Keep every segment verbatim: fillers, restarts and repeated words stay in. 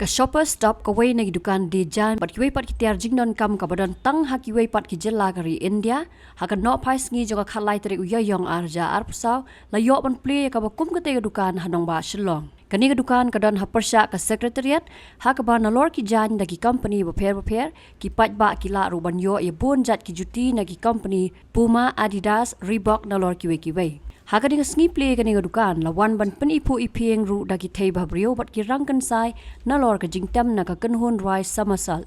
Shoppers Stop, kawei na ki dukan die jaiñ bad kiwei pat ki tiar jingdonkam kaba don tang ha kiwei pat ki jylla ka ri India, ha ka nohphai sngi jong ka khatlai tarik u Ïaïong arhajar arphew saw, la ïoh ban plie ïa kaba kum katei ka dukan ha nongbah Shillong. Kane ka dukan ka don ha pyrshah ka Secretariat, ha kaba nalor ki jaiñ da ki company bapher bapher, ki paidbah ki lah ruh ban ïoh ïa bun jait ki juti na ki company Puma, Adidas, Reebok nalor kiwei kiwei. Ha kane ka sngi plie kane ka dukan, la wan ban pyniphuh iphieng ruh da ki thei bhabriew bad ki rangkynsai nalor ka jingtem na ka kynhun rwai Somersault.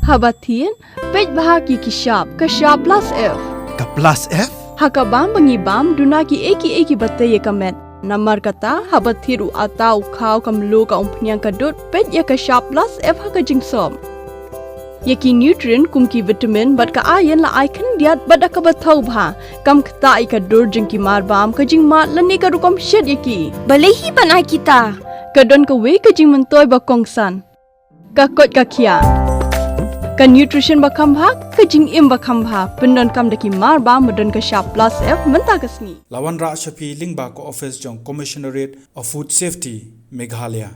Haba thied, peit bha ïa ki shap, ka shap plus F. Ka plus F? Ha ka bam ba ngi bam, duna kiei kiei kiba tei ïa ka met. Namar kata, haba thied u atta, u khaw, ka mluh, ka umphniang, ka dud, peit ïa ka shap plus F ha ka jingsop. Ïa ki nutrient kum ki vitamin bad ka iron la ai khyndiat bad da kaba thaw bha. Kam ktah ïa ka dur jong ki mar bam, ka jingmad lane ka rukom shet ïa ki. Balei hi ban ai kita? Ka don kawei ka jingmyntoi ba kongsan. Ka koit ka khiah. Ka nutrition ba kham bha, ka jingim ba kham bha. Pyndonkam da ki mar bam ba don ka shap plus F mynta ka sngi. La wanrah sha phi lyngba ka office jong Commissionerate of Food Safety, Meghalaya.